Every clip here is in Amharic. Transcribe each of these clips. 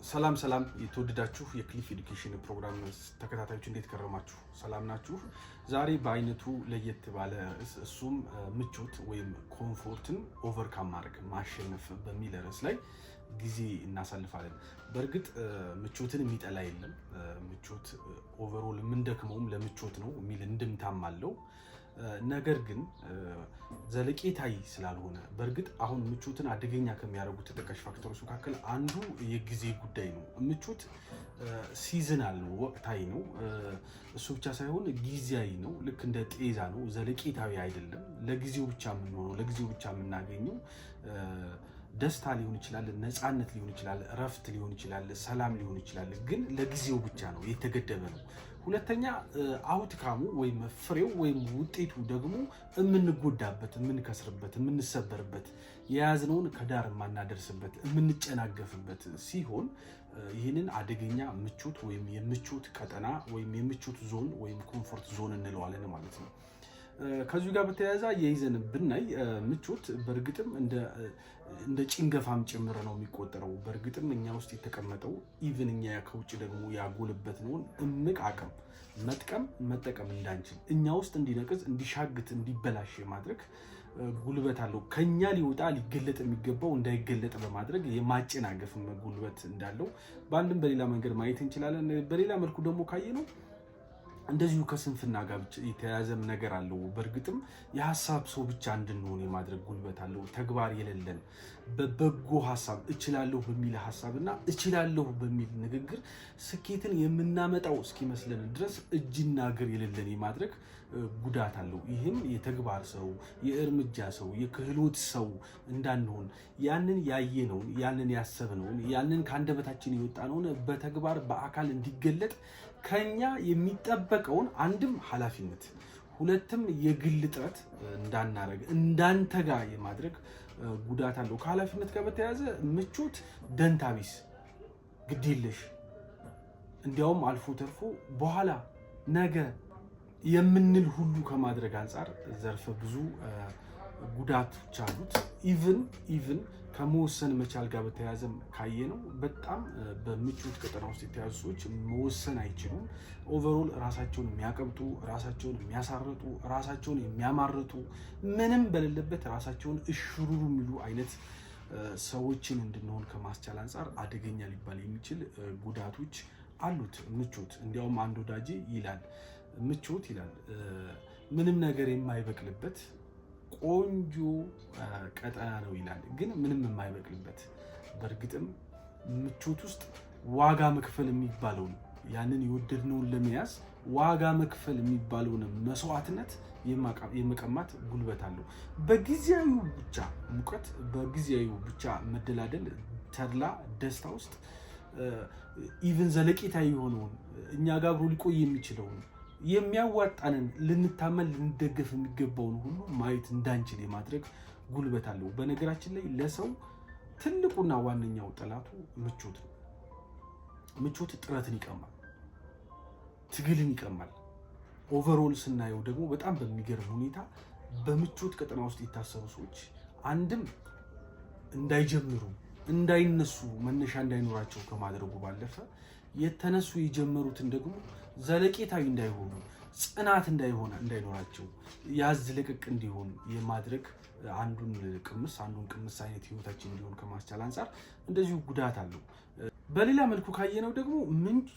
ሰላም ሰላም፣ የተወደዳችሁ የክሊፍ ኤዱኬሽን ፕሮግራም ተከታታዮች፣ እንዴት ከረማችሁ? ሰላም ናችሁ? ዛሬ በአይነቱ ለየት ባለ ርዕስ፣ እሱም ምቾት ወይም comfort ን overcome ማድረግ፣ ማሸነፍ በሚል ርዕስ ላይ ጊዜ እናሳልፋለን። በእርግጥ ምቾትን የሚጠላ የለም። ምቾት overall የምንደክመውም ለምቾት ነው የሚል እንድምታም አለው። ነገር ግን ዘለቄታዊ ስላልሆነ፣ በእርግጥ አሁን ምቾትን አደገኛ ከሚያደርጉ ተጠቃሽ factor ኦች መካከል አንዱ የጊዜ ጉዳይ ነው። ምቾት seasonal ነው፣ ወቅታዊ ነው። እሱ ብቻ ሳይሆን ጊዜያዊ ነው። ልክ እንደ ጤዛ ነው፣ ዘለቄታዊ አይደለም። ለጊዜው ብቻ የምንሆነው፣ ለጊዜው ብቻ የምናገኘው ደስታ ሊሆን ይችላል፣ ነፃነት ሊሆን ይችላል፣ እረፍት ሊሆን ይችላል፣ ሰላም ሊሆን ይችላል። ግን ለጊዜው ብቻ ነው፣ የተገደበ ነው። ሁለተኛ outcome ኡ ወይም ፍሬው ወይም ውጤቱ ደግሞ የምንጎዳበት፣ የምንከስርበት፣ የምንሰበርበት፣ የያዝነውን ከዳር የማናደርስበት፣ የምንጨናገፍበት ሲሆን ይህንን አደገኛ ምቾት ወይም የምቾት ቀጠና ወይም የምቾት ዞን ወይም comfort zone እንለዋለን ማለት ነው። ከዚሁ ጋር በተያያዘ የይዘን ብናይ ምቾት በእርግጥም እንደ ጭንገፋም ጭምር ነው የሚቆጠረው። በእርግጥም እኛ ውስጥ የተቀመጠው፣ even እኛ ከውጭ ደግሞ ያጎለበትነውን እምቅ አቅም መጥቀም መጠቀም እንዳንችል፣ እኛ ውስጥ እንዲነቅዝ፣ እንዲሻግት፣ እንዲበላሽ የማድረግ ጉልበት አለው። ከኛ ሊወጣ ሊገለጥ የሚገባው እንዳይገለጥ በማድረግ የማጨናገፍ ጉልበት እንዳለው በአንድም በሌላ መንገድ ማየት እንችላለን። በሌላ መልኩ ደግሞ ካየነው እንደዚሁ ከስንፍና ጋር የተያያዘም ነገር አለው። በእርግጥም የሀሳብ ሰው ብቻ እንድንሆን የማድረግ ጉልበት አለው። ተግባር የሌለን፣ በበጎ ሀሳብ፣ እችላለሁ በሚል ሀሳብ እና እችላለሁ በሚል ንግግር ስኬትን የምናመጣው እስኪመስለን ድረስ እጅና እግር የሌለን የማድረግ ጉዳት አለው። ይህም የተግባር ሰው፣ የእርምጃ ሰው፣ የክህሎት ሰው እንዳንሆን፣ ያንን ያየነውን፣ ያንን ያሰብነውን፣ ያንን ከአንደበታችን የወጣነውን በተግባር በአካል እንዲገለጥ ከኛ የሚጠበቀውን አንድም ኃላፊነት ሁለትም የግል ጥረት እንዳናረግ፣ እንዳንተጋ የማድረግ ጉዳት አለው። ከኃላፊነት ጋር በተያያዘ ምቾት ደንታቢስ፣ ግዴለሽ፣ እንዲያውም አልፎ ተርፎ በኋላ፣ ነገ የምንል ሁሉ ከማድረግ አንጻር ዘርፈ ብዙ ጉዳቶች አሉት። Even ከመወሰን መቻል ጋር በተያያዘም ካየነው በጣም በምቾት ቀጠና ውስጥ የተያዙ ሰዎች መወሰን አይችሉም። Overall ራሳቸውን የሚያቀብጡ፣ ራሳቸውን የሚያሳርጡ፣ ራሳቸውን የሚያማርጡ፣ ምንም በሌለበት ራሳቸውን እሽሩሩ የሚሉ አይነት ሰዎችን እንድንሆን ከማስቻል አንጻር አደገኛ ሊባል የሚችል ጉዳቶች አሉት ምቾት። እንዲያውም አንድ ወዳጄ ይላል፣ ምቾት ይላል ምንም ነገር የማይበቅልበት ቆንጆ ቀጠና ነው ይላል። ግን ምንም የማይበቅልበት፣ በእርግጥም ምቾት ውስጥ ዋጋ መክፈል የሚባለውን፣ ያንን የወደድነውን ለመያዝ ዋጋ መክፈል የሚባለውን መስዋዕትነት የመቀማት ጉልበት አለው። በጊዜያዊ ብቻ ሙቀት፣ በጊዜያዊ ብቻ መደላደል፣ ተድላ ደስታ ውስጥ even ዘለቄታዊ የሆነውን፣ እኛ ጋር አብሮ ሊቆይ የሚችለውን፣ የሚያዋጣንን፣ ልንታመን ልንደገፍ የሚገባውን ሁሉ ማየት እንዳንችል የማድረግ ጉልበት አለው። በነገራችን ላይ ለሰው ትልቁና ዋነኛው ጠላቱ ምቾት ነው። ምቾት ጥረትን ይቀማል፣ ትግልን ይቀማል። Overall ስናየው ደግሞ በጣም በሚገርም ሁኔታ በምቾት ቀጠና ውስጥ የታሰሩ ሰዎች አንድም እንዳይጀምሩ፣ እንዳይነሱ፣ መነሻ እንዳይኖራቸው ከማድረጉ ባለፈ የተነሱ የጀመሩትን ደግሞ ዘለቄታዊ እንዳይሆኑ፣ ጽናት እንዳይሆነ እንዳይኖራቸው፣ ያዝ ለቀቅ እንዲሆን የማድረግ፣ አንዱን ቅምስ አንዱን ቅምስ አይነት ህይወታችን እንዲሆን ከማስቻል አንጻር እንደዚሁ ጉዳት አለው። በሌላ መልኩ ካየነው ደግሞ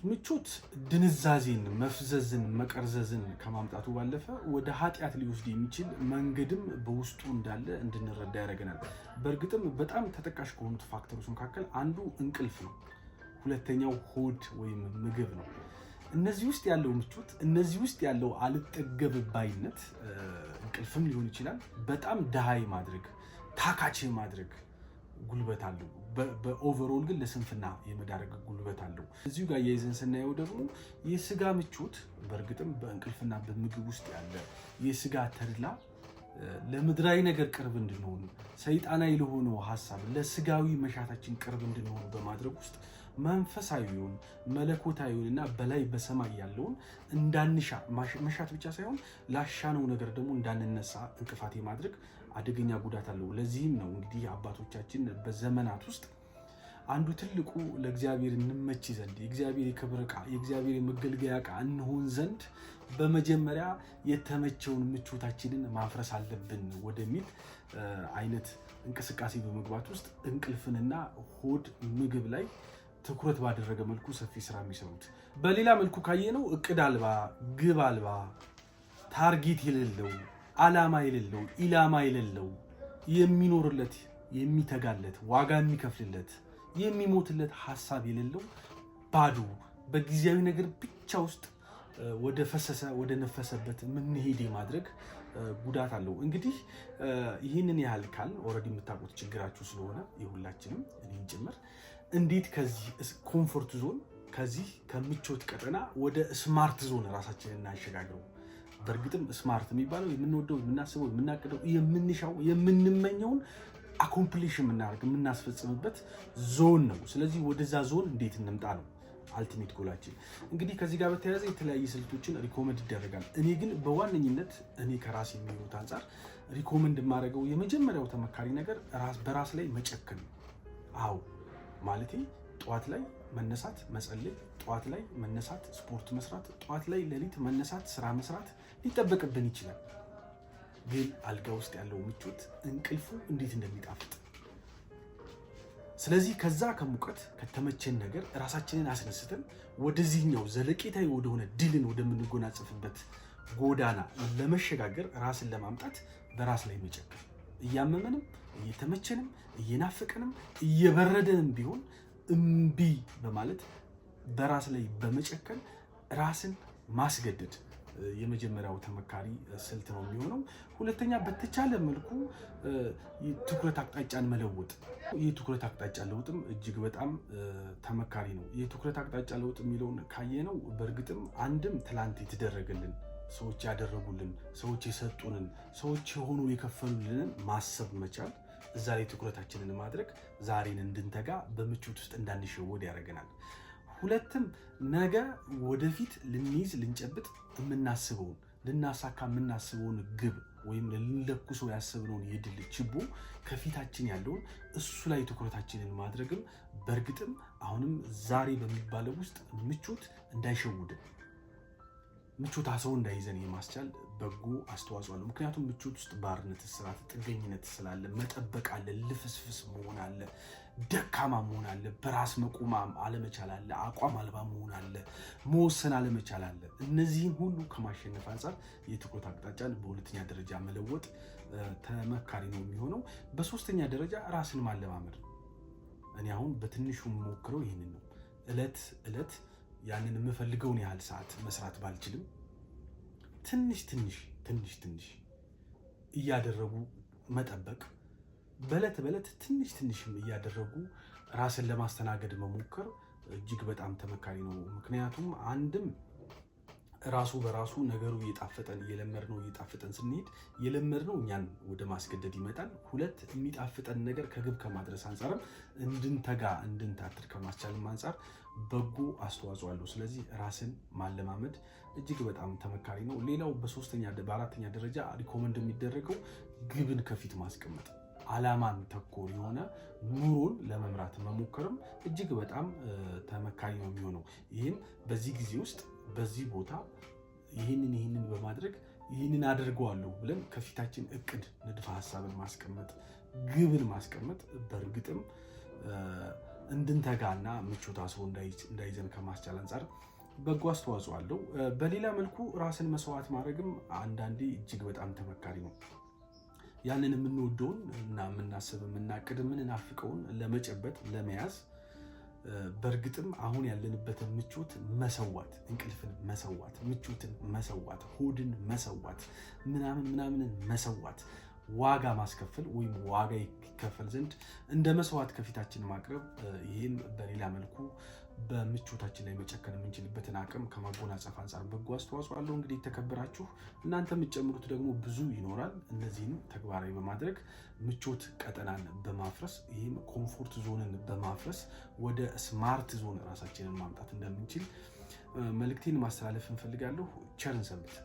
ምቾት ድንዛዜን፣ መፍዘዝን፣ መቀርዘዝን ከማምጣቱ ባለፈ ወደ ኃጢአት ሊወስድ የሚችል መንገድም በውስጡ እንዳለ እንድንረዳ ያደርገናል። በእርግጥም በጣም ተጠቃሽ ከሆኑት factor ኦች መካከል አንዱ እንቅልፍ ነው። ሁለተኛው ሆድ ወይም ምግብ ነው። እነዚህ ውስጥ ያለው ምቾት፣ እነዚህ ውስጥ ያለው አልጠገብ ባይነት፣ እንቅልፍም ሊሆን ይችላል፣ በጣም ድሃ ማድረግ፣ ታካች ማድረግ ጉልበት አለው። በ overall ግን ለስንፍና የመዳረግ ጉልበት አለው። እዚሁ ጋር እያይዘን ስናየው ደግሞ የስጋ ምቾት፣ በእርግጥም በእንቅልፍና በምግብ ውስጥ ያለ የስጋ ተድላ ለምድራዊ ነገር ቅርብ እንድንሆን፣ ሰይጣናዊ ለሆነው ሀሳብ፣ ለስጋዊ መሻታችን ቅርብ እንድንሆን በማድረግ ውስጥ መንፈሳዊውን፣ መለኮታዊውን እና በላይ በሰማይ ያለውን እንዳንሻ፣ መሻት ብቻ ሳይሆን ላሻነው ነገር ደግሞ እንዳንነሳ እንቅፋት የማድረግ አደገኛ ጉዳት አለው። ለዚህም ነው እንግዲህ አባቶቻችን በዘመናት ውስጥ አንዱ ትልቁ ለእግዚአብሔር እንመች ዘንድ፣ የእግዚአብሔር የክብር ዕቃ፣ የእግዚአብሔር የመገልገያ ዕቃ እንሆን ዘንድ በመጀመሪያ የተመቸውን ምቾታችንን ማፍረስ አለብን ወደሚል አይነት እንቅስቃሴ በመግባት ውስጥ እንቅልፍንና ሆድ ምግብ ላይ ትኩረት ባደረገ መልኩ ሰፊ ስራ የሚሰሩት። በሌላ መልኩ ካየነው እቅድ አልባ፣ ግብ አልባ፣ target የሌለው፣ አላማ የሌለው፣ ኢላማ የሌለው፣ የሚኖርለት፣ የሚተጋለት፣ ዋጋ የሚከፍልለት፣ የሚሞትለት ሀሳብ የሌለው፣ ባዶ በጊዜያዊ ነገር ብቻ ውስጥ ወደ ፈሰሰ ወደ ነፈሰበት የምንሄድ የማድረግ ጉዳት አለው። እንግዲህ ይህንን ያህል ካልን already የምታውቁት ችግራችሁ ስለሆነ የሁላችንም እኔን ጭምር፣ እንዴት ከዚህ comfort zone፣ ከዚህ ከምቾት ቀጠና ወደ smart zone ራሳችንን እናሸጋግረው? በእርግጥም smart የሚባለው የምንወደው፣ የምናስበው፣ የምናቅደው፣ የምንሻው፣ የምንመኘውን accomplish የምናደርግ፣ የምናስፈጽምበት ዞን ነው። ስለዚህ ወደዛ ዞን እንዴት እንምጣ ነው ultimate goal ኣችን። እንግዲህ ከዚህ ጋር በተያያዘ የተለያዩ ስልቶችን recommend ይደረጋል። እኔ ግን በዋነኝነት እኔ ከራሴ የሚሆኑት አንጻር recommend የማደርገው የመጀመሪያው ተመካሪ ነገር በራስ ላይ መጨከን ነው። አዎ፣ ማለቴ ጠዋት ላይ መነሳት መጸለይ፣ ጠዋት ላይ መነሳት ስፖርት መስራት፣ ጠዋት ላይ ሌሊት መነሳት ስራ መስራት ሊጠበቅብን ይችላል። ግን አልጋ ውስጥ ያለው ምቾት፣ እንቅልፉ እንዴት እንደሚጣፍጥ። ስለዚህ ከዛ ከሙቀት ከተመቸን ነገር ራሳችንን አስነስተን ወደዚህኛው ዘለቄታዊ ወደሆነ ድልን ወደምንጎናጸፍበት ጎዳና ለመሸጋገር፣ ራስን ለማምጣት በራስ ላይ መጨከን፣ እያመመንም፣ እየተመቸንም፣ እየናፈቀንም፣ እየበረደንም ቢሆን እምቢ በማለት በራስ ላይ በመጨከን ራስን ማስገደድ የመጀመሪያው ተመካሪ ስልት ነው የሚሆነው። ሁለተኛ በተቻለ መልኩ ትኩረት አቅጣጫን መለወጥ። ይህ ትኩረት አቅጣጫ ለውጥም እጅግ በጣም ተመካሪ ነው። የትኩረት አቅጣጫ ለውጥ የሚለውን ካየነው በእርግጥም አንድም ትላንት የተደረገልን፣ ሰዎች ያደረጉልን፣ ሰዎች የሰጡንን፣ ሰዎች የሆኑ የከፈሉልንን ማሰብ መቻል፣ እዛ ላይ ትኩረታችንን ማድረግ ዛሬን እንድንተጋ፣ በምቾት ውስጥ እንዳንሸወድ ያደርገናል። ሁለትም ነገ ወደፊት ልንይዝ ልንጨብጥ የምናስበውን፣ ልናሳካ የምናስበውን ግብ ወይም ልንለኩሰው ያሰብነውን የድል ችቦ ከፊታችን ያለውን እሱ ላይ ትኩረታችንን ማድረግም በእርግጥም አሁንም ዛሬ በሚባለው ውስጥ ምቾት እንዳይሸውድን፣ ምቾት አስሮ እንዳይዘን የማስቻል በጎ አስተዋጽኦ አለው። ምክንያቱም ምቾት ውስጥ ባርነት፣ እስራት፣ ጥገኝነት ስላለ መጠበቅ አለ፣ ልፍስፍስ መሆን አለ፣ ደካማ መሆን አለ፣ በራስ መቆም አለመቻል አለ፣ አቋም አልባ መሆን አለ፣ መወሰን አለመቻል አለ። እነዚህን ሁሉ ከማሸነፍ አንጻር የትኩረት አቅጣጫን በሁለተኛ ደረጃ መለወጥ ተመካሪ ነው የሚሆነው። በሶስተኛ ደረጃ ራስን ማለማመድ ነው። እኔ አሁን በትንሹ የምሞክረው ይህንን ነው። እለት እለት ያንን የምፈልገውን ያህል ሰዓት መስራት ባልችልም ትንሽ ትንሽ ትንሽ ትንሽ እያደረጉ መጠበቅ፣ በዕለት በዕለት ትንሽ ትንሽም እያደረጉ ራስን ለማስተናገድ መሞከር እጅግ በጣም ተመካሪ ነው። ምክንያቱም አንድም ራሱ በራሱ ነገሩ እየጣፈጠን፣ እየለመድነው እየጣፈጠን ስንሄድ የለመድነው እኛን ወደ ማስገደድ ይመጣል። ሁለት የሚጣፍጠን ነገር ከግብ ከማድረስ አንጻርም እንድንተጋ እንድንታትር ከማስቻልም አንጻር በጎ አስተዋጽኦ አለው። ስለዚህ ራስን ማለማመድ እጅግ በጣም ተመካሪ ነው። ሌላው በሶስተኛ በአራተኛ ደረጃ recommend የሚደረገው ግብን ከፊት ማስቀመጥ፣ አላማን ተኮር የሆነ ኑሮን ለመምራት መሞከርም እጅግ በጣም ተመካሪ ነው የሚሆነው። ይህም በዚህ ጊዜ ውስጥ በዚህ ቦታ ይህንን ይህንን በማድረግ ይህንን አደርገዋለሁ ብለን ከፊታችን እቅድ፣ ንድፈ ሀሳብን ማስቀመጥ፣ ግብን ማስቀመጥ በእርግጥም እንድንተጋና ምቾት አስሮ እንዳይዘን ከማስቻል አንጻር በጎ አስተዋጽኦ አለው። በሌላ መልኩ ራስን መስዋዕት ማድረግም አንዳንዴ እጅግ በጣም ተመካሪ ነው። ያንን የምንወደውን እና የምናስብ፣ የምናቅድ፣ የምንናፍቀውን ለመጨበጥ፣ ለመያዝ በእርግጥም አሁን ያለንበትን ምቾት መሰዋት፣ እንቅልፍን መሰዋት፣ ምቾትን መሰዋት፣ ሆድን መሰዋት፣ ምናምን ምናምንን መሰዋት፣ ዋጋ ማስከፈል ወይም ዋጋ ይከፈል ዘንድ እንደ መስዋዕት ከፊታችን ማቅረብ፣ ይህም በሌላ መልኩ በምቾታችን ላይ መጨከን የምንችልበትን አቅም ከማጎናጸፍ አንጻር በጎ አስተዋጽኦ አለው። እንግዲህ የተከበራችሁ እናንተ የምትጨምሩት ደግሞ ብዙ ይኖራል። እነዚህን ተግባራዊ በማድረግ ምቾት ቀጠናን በማፍረስ፣ ይህም comfort zone ን በማፍረስ ወደ smart zone ራሳችንን ማምጣት እንደምንችል መልእክቴን ማስተላለፍ እንፈልጋለሁ። ቸር እንሰንብት።